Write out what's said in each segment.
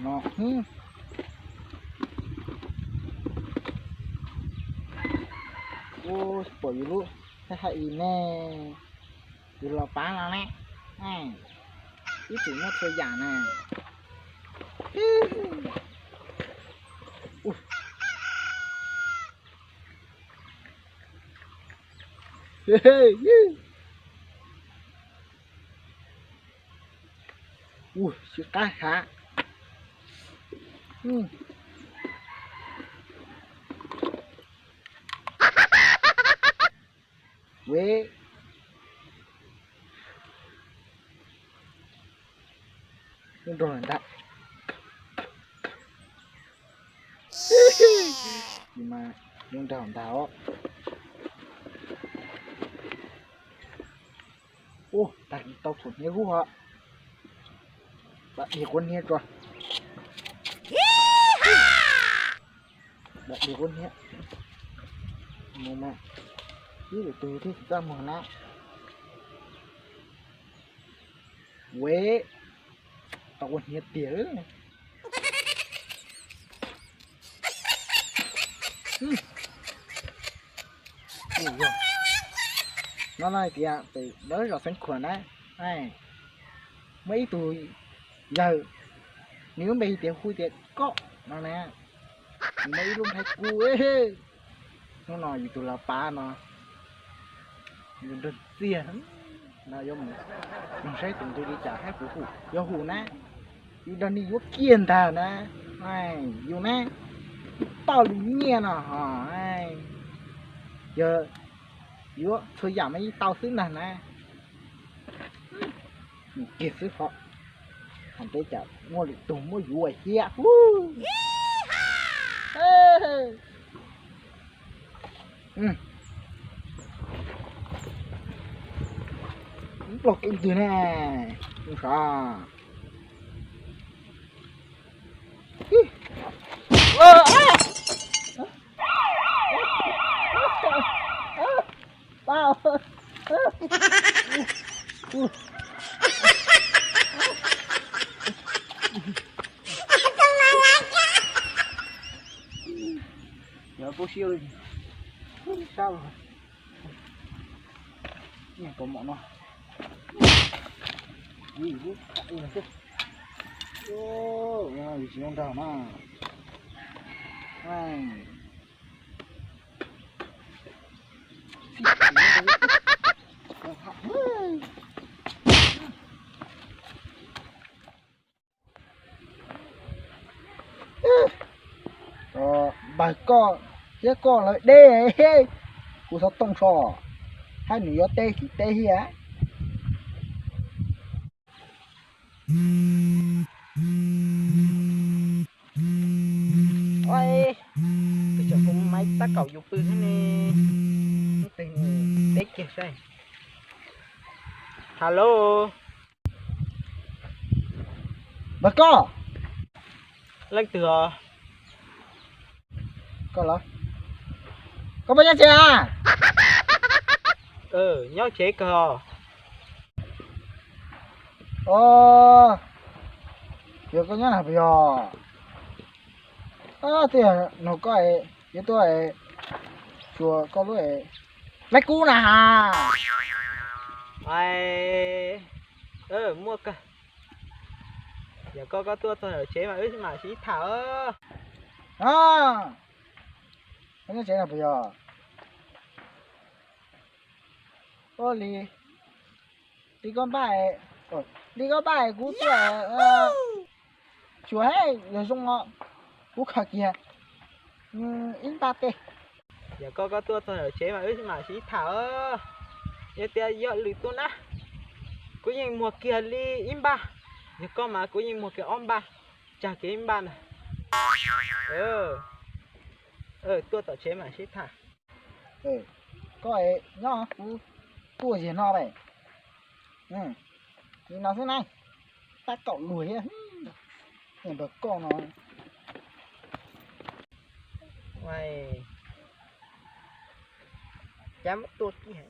No, ua pom yus lub hais hais ne, yus los pab no ne, ib txwm muaj txhua yam na. Ua, tsis qab hav. Ue, nrog ntag. Mas nrog ntag os. Ua, tag kis tau txhuam hniav hub ho. Dam diav quav hniav tso. Dam diav quav hniav. Mus mas ib lwm tus thiaj tsis txaj muag na. Ue, tau quav hniav tiag. No no hais tias pem lawv zos Xeev Khuam na, muaj ib tug yawg, nws lub npe tias hu tias Koj no na, nws muaj ib lub nplhaib kub. Hnub no yus tus laus pav no yus nrog txiag no yuav mus mloog saib tus nqi li cas thiab kuv hu, yog hu na, yus nrog nej yuav kiag ntag na. Yus na, toj lus nyiaj no ho, yog yuav txhua yam mas yeej tau xwb ntag na. Kiag xwb ho, hais peb cas muaj lwm tus muab yuav ua hiab hu. Nplog kev ntws ne, sav. Yog pub siab li, sab los nyiam pom mom no. Ui, lub khav ua xwb. Ui, tsis zoo nrog na. Npawg koj thiab koj lawv deb, kuv xov tooj so, hab nws yuav teb tsis teb thiab. Ua, tus tseem hu maiv tab kaum yus pw thiab ne. Teb kiag saib. Hello. Npawg koj. Leej twg os? Koj los? Koj puas nyob tsev a? Nyob tsev kawg os. Os, yog koj nyob na puas yog? Twb yog nug koj es yuav tuaj es xyuas koj lub es laib kub na has. Muaj kawg. Yog koj, koj tuaj txog tsev mas wb mam sib tham. Koj nyob tsev no puas yog? Ua li, li koj npaj, li koj npaj kuv tuaj xyuas, yog zoo no kuv khaws kiag ib npaj tej. Yog koj, koj tuaj txog tsev mas wb mam sib tham. Yog tias yog lwm tus na, kuv yeej muag kiag li ib npaj. Yog koj mas kuv yeej muag kiag ob npaj, tsag kiag ib npaj na. Tuaj tom tsev mam sib tham. Koj nyob kuv tuaj ziag no lawm. Li no xwb na, tab kaum luag thiab. Npawg koj no, cas muab tua kiag.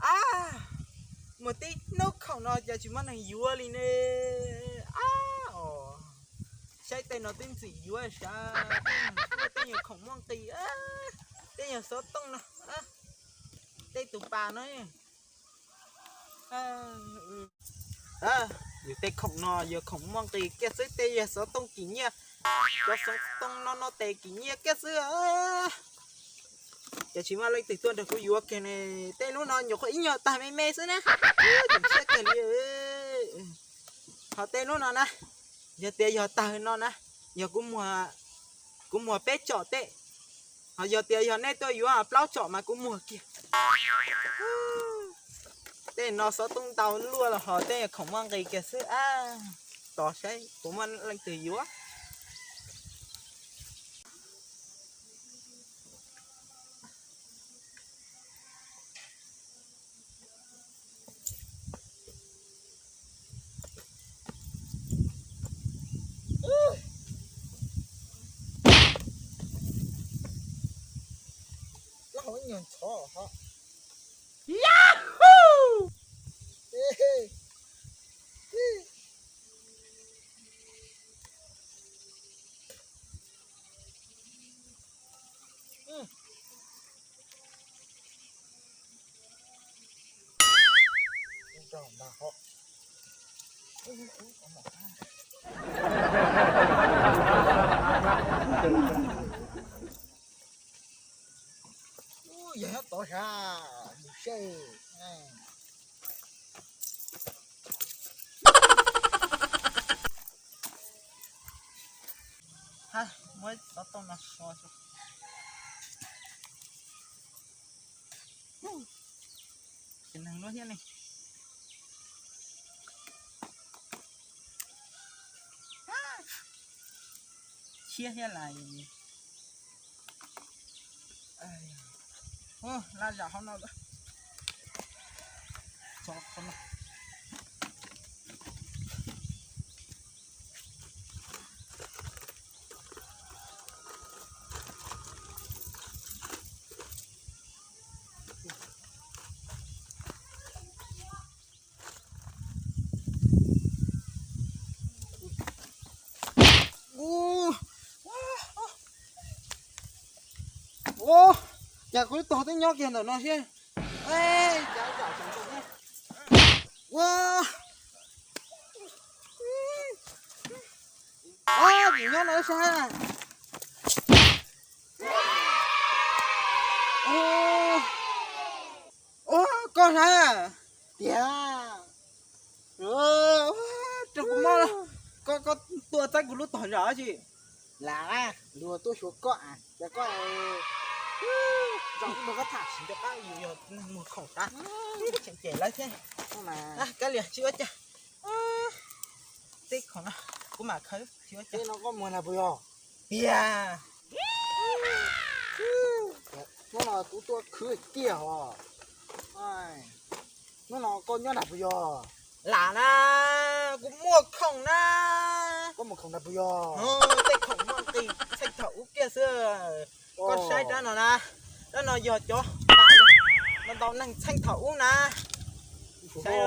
Ab, muaj tej hnub khoom no cas tsis muaj neeg yuav li ne. Ab, os, saib tej no twb ntxim yuav sav, tej nyuag khoom muaj nqis, tej nyuag xov tooj no, tej tus pas no. Yus tej khoom no yog khoom muaj nqis kiag xwb, tej yog xov tooj kim nyiaj, cov xov tooj no no tes kim nyiaj kiag xwb. Ces tsis muaj leej twg tuaj nrog kuv yuav kiag ne. Tej lub no nyuam qhuav ib nyuag tag me me xwb na, tseem siab kawg li. Ho tej lub no na, yog tias yog tag no na, yog kuv muag, kuv muag peb tsom tej, ho yog tias yog nej tuaj yuav plaub tsom mas kuv muag kiag. Tej no xov tooj ntau luaj los ho tej khoom muaj nqis kiag xwb. Tos saib puas muaj leej twg yuav. Yog nyob tod sav, mus seb. Muab xov tooj no so. Tsis neeg luaj thiab ne. Tshiab thiab lais. Laj zam hauv no. Ua, cas kuv lub tog twb nyob kiag ntawm no thiab. Ua, ua, kuv nyob no sab. Ua, koj sab tiag. Rau kuv mob, koj, koj tua txeeb kuv lub tog zam tsi. Lam, luag tuaj xyuas koj, cas koj zoo ib npawg koj tham tsis nco qab yus yog neeg muag khoom tas. Tseem cem lawv thiab. Kav liam tsis ua cas. Tej khoom no kuv mam khawb tsis ua cas. Koj muag na puas yog? Tiag. Hnub no kuv tuaj khwv tiag os. Hnub no koj nyob na puas yog? Lam na, kuv muag khoom na. Koj muag khoom na puas yog? Tej khoom muaj nqis txheej thaum ub kiag xwb. Koj saib rab no na, rab no yog cov ntau neeg txheej thaum ub na. Saib,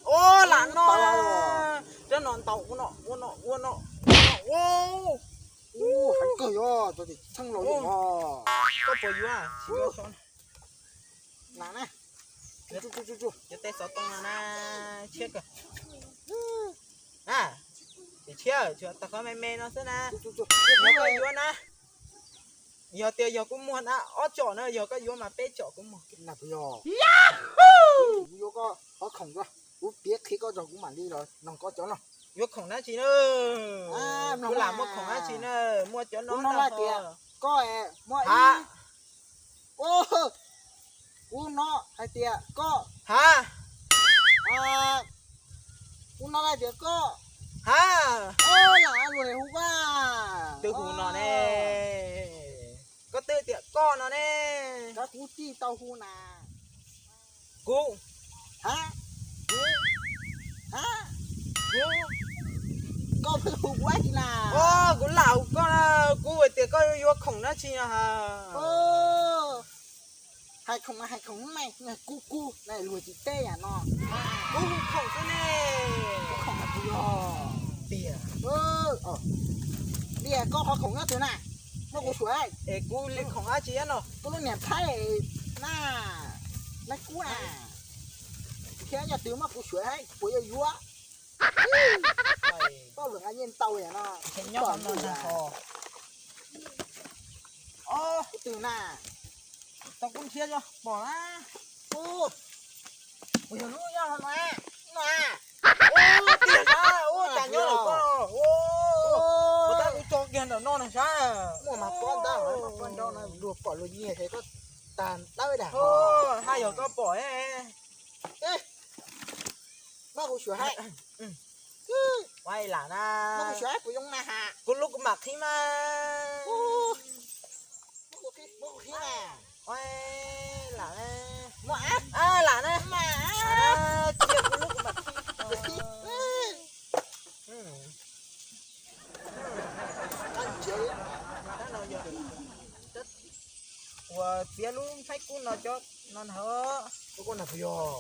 o, lam no, rab no ntau ua no ua no ua no ua no. Heev kawg yog, txheej los yog. Koj puas yuav? Lam na. Yuav tej xov tooj no na, tshiab kawg. Tshiab, tag qhov me me no xwb na. Yog koj yuav na, yog tias yog kuv muag na, ob tsom na, yog koj yuav mas peb tsom kuv muag. Kuv yuav koj qhov khoom ko, kuv piav qhia koj tso kuv mam li los noog koj cov no. Yuav khoom dab tsi na? Kuv lam muaj khoom dab tsi na, muaj cov no. Kuv hnov hais tias koj muaj ib, kuv hnov hais tias koj, ha, kuv hnov hais tias koj, ha, lam luag hu koj. Twb hu no ne, koj twb tias koj no ne. Koj kuv tij tau hu na. Kuv, ha, kuv, ha, kuv, koj pheej hu kuv dab tsi na? Kuv lam hu koj na, kuv hais tias koj yuav khoom dab tsi no ha. Hais khoom mas hais khoom, kub kub na, luag tsis teb yam no. Kub hu khoom xwb ne. Kub khoom mas kub yog tiag. Tiag, koj qhov khoom nyob twg na? Muab kuv suav. Es kuv li khoom dab tsi no? Koj lub niam thaib na, na kub na. Thiab yog twg muab kuv suav, puas yuav yuav? Koj lwm a yeej tau yam no. Nyob no na. Twg na? Tau kub nrhiav tso pom na. Ub, kuv yog lub nyob no na. Tiag na, ub, cas nyob lawm koj. Ub, tab kuv tso kiag ntawm no na sav. Muaj mas pob ntab, pob nrau no luag pom luag nyiag ces koj tag dawb dag. Haj yog koj pom. Muab kuv suav hais. Ua lam na. Muab kuv suav hais puas yoo na ha. Kuv lub kuv mam qhib mas. Muab kuv qhib, muab kuv qhib na. Ua lam na. Muab ab. Lam na. Cia kuv lub kuv mam qhib. Ua txiav lub nplhaib kub no cov no na. Koj na puas yog?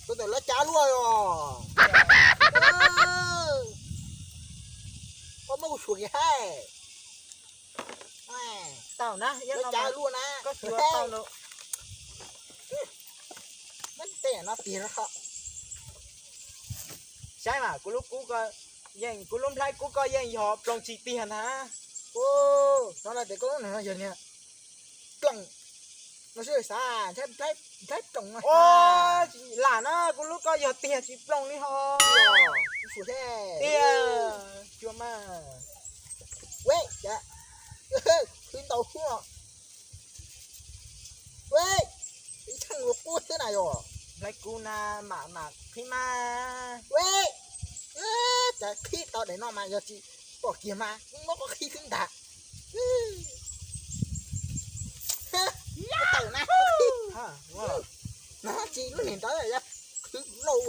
Koj ntawm lawv cav luaj os. Koj muab kuv suav kiag haib. Tau na, lawv cav luaj na. Koj suav tau lawm. Muab tej no tiag. Saib mas kuv lub kub ko, yeej kuv lub nplhaib kub ko yeej yog ploos tsis tiag ntag. Ub, no na tes koj lub no yog niag ploos no xwb xav, nplhaib ploos no. Lam na, kuv lub ko yog tiag tsis ploos li ho. Tiag, cua mas. Ub, khwv ntau hub no. Ub, ib txheej ua qub xwb na yog. Nplhaib kub na, mam mam qhib mas. Ub, cas qhib tau daim no mas yog tsis pom kiag mas muab koj qhib xwb ntag. Tawm na, no tsis lub niag ntawd yog khwv lauj.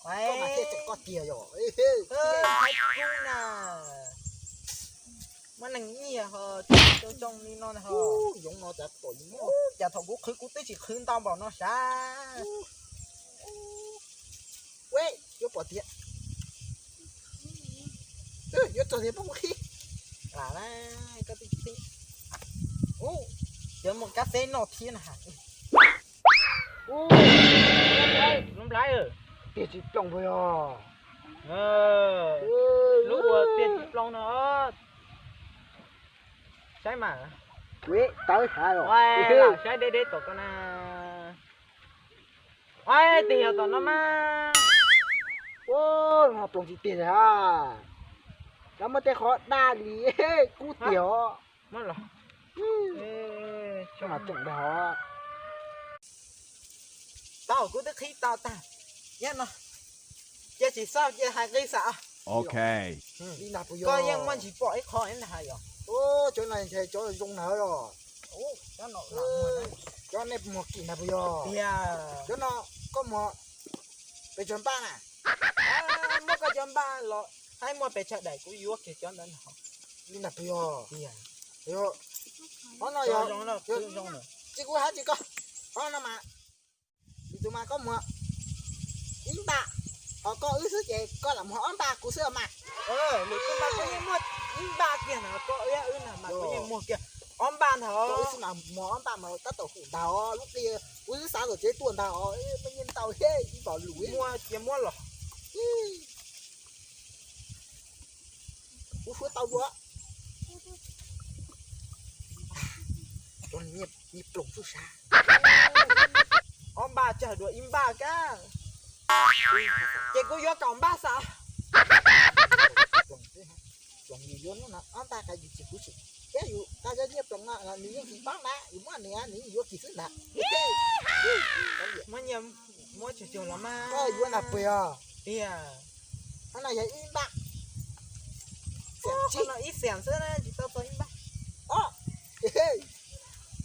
Koj mas thiaj tseem koj tiag yog. Nplhaib kub na, muab neeg nyiag ho zoo li no na ho. Yoov no cas pom, cas thaum kuv qhwv kuv twb tsis qhwv ntau npaum no sav. Ub, yuav pom tiag. Yuav txog tiag pab kuv qhib. Lam na, koj twb qhib. Ub, yuav muaj kab xeb noj thiab na. Lub nplhaib, tiag tsis ploos puas yog? Lub ua tiag tsis ploos no. Saib mas. Tawv sav os. Saib deb deb tom ko na. Ua tiag yog tom no mas. Ua, no ploos tsis tiag ha. Cov muaj tej qhov daj li kub tiag os. Muab los. Tseem dag os. Tau, kuv twb qhib tau tag. Nyob no. Cia tsis xauj, cia hais nqi xam. Ok. Koj yeej muaj ntsis pom ib qho ib ntag yog. Cov no ntshe cov zoo na yog. Cov nej muag kim na puas yog? Tiag. Cov no koj muag pes tsawg npaj na? Muab koj cov npaj los, hais muaj pes tsawg daim kuv yuav kiag cov ntawd no. Li na puas yog? Tiag. Qhov no yog, tsis kuv hais tsis koj. Qhov no mas, tus mas koj muag ib npaj, ho koj wb xwb ces koj lam muag ob npaj kuv xwb mas. Lwm tus mas koj yeej muag ib npaj kiag na, koj wb na mas koj yeej muag kiag ob npaj ntag. Koj wb xwb mas muag ob npaj mas tab tom hum ntag os, lub qia kuv xwb xav kom tsev tuaj ntag os, me nyiaj ntau thiab ib npaum lus muag cia muab los. Kuv suav tau dua. Cov nyiaj ploos xwb sav. Ob npaj tsawg dua ib npaj kab. Ces kuv yuav kaum npaj xwb. Ploos, yuav ob npaj qas yus tsis kuv tsis, thiab yus qas cov nyiaj ploos no nws yeej tsis paub na, yus muab nws nws yeej yuav kis xwb ntag. Muab nyiaj muab tsuag tsuag los mas. Koj yuav nag pes os. Tiag. Qhov no yog ib npaj. Ib xiam xwb na, tsis tau txog ib npaj. Ob,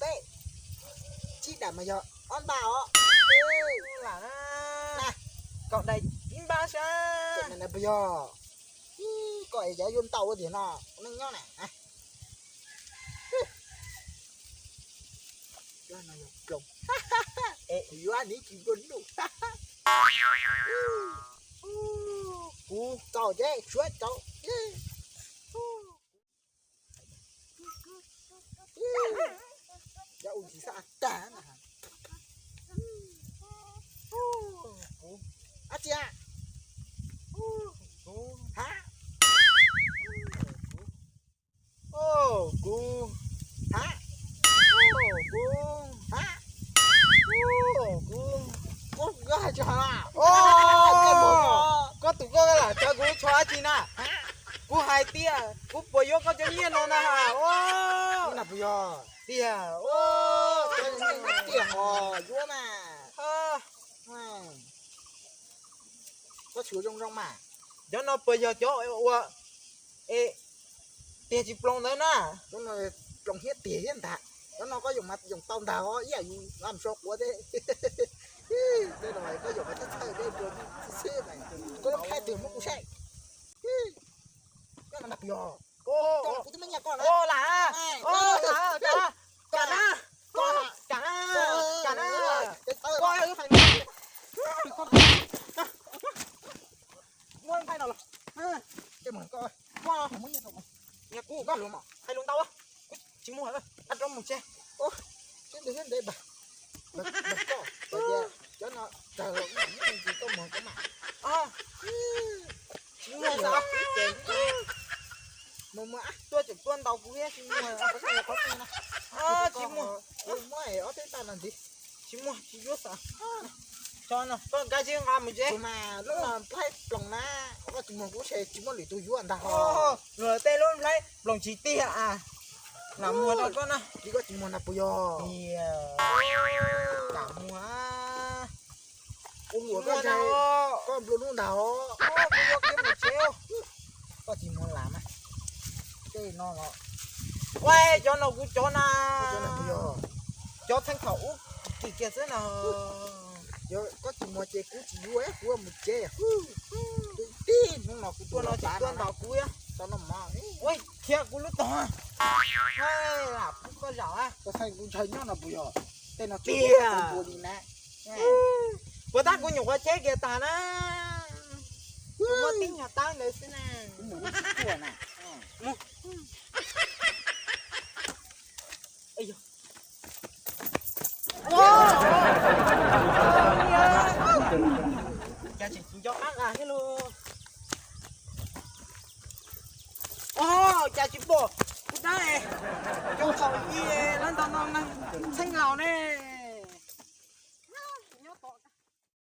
peb, tsib daim mas yog ob npaj os. Lam na, kaum daim ib npaj sab. Puas yog? Es cov yuav ntau tiag no, neej nyob na. Cov no yog ploos. Es kuv yuav nws tsis nplua nuj. Kuv tau ces suav tau. Cov ua tsis xav tag na. Kuv, ab tsi a, kuv, ha, kuv, ha, kuv, ha, kuv, kuv, koj hais tsis hais? Koj tus koj lam tsa kuv tsho dab tsi na? Kuv hais tias kuv puas yuav koj cov nyiaj no na. Puas yog tiag? Tiag os, yuav mas. Koj tsis ua zoo zoo mas. Cov no puas yog cov ua es tiag tsis ploos ntawd na? Cov no ploos thiab tiag thiab ntag. Cov no koj yoo mas yoo tau ntag os, ib yam yus lam so quav thiab. Tej no koj yoo mas txhawj txhawj thiab, koj lub khaib twg muab kuv saib. Koj no nag puas yog? Koj kuv twb muaj nyiaj koj na. Lam, kam na, kam na, kam na. Koj muab nqaij no los, muab, muab nyiaj rau kuv. Nyiaj kuv, hais lus ntau, kuv tsis muag, ab rov mus tsev. Siab ntev siab ntev, cov no tawg los mus tsis tau mus koj mas. Tsis muag xav, mus mus tuaj tseem tuaj ntaus kuv thiab, tsis muag, tsis muag, muab ob peb tag no ntxiv. Tsis muag tsis yuav xav. Tso no koj nkag tsis nqa mus tsev mas lub no nplaig ploos na, koj tsis muag kuv ces tsis muaj lwm tus yuav ntag ho. Luag tej lub nplaig ploos tsis tiag a. Lam muag rau koj na. Li koj tsis muag na puas yog? Kam muag. Kuv luam koj ntshai, koj nplua nuj ntag os. Kuv yuav kiag mus tsev. Koj tsis muag lam mas. Tej no los, ua cov no kuv cov na. Cov txheej thaum ub kim kiag xwb na. Koj tsis muag ces kuv tsis yuav, kuv mus tsev. Tus tij hnub no kuv tuaj no tsis tuaj ntaus kuv. Tau no mas, ua khiav kuv lub tog. Lam pub koj zaum. Koj txheej kuv ntshaw nyob no puas yog? Tej no tiag li na. Puas tab kuv nyuam qhuav cheb kiag tag na. Kuv muab tib nyuag tab ntawd xwb na. Kuv mus lub tsis tuaj na. Cas tseem tsis nco qab nqa thiab lauj. Os, cas tsis pom kuv dab, cov thaum ub lawv ntaus no neeg txheej laus ne.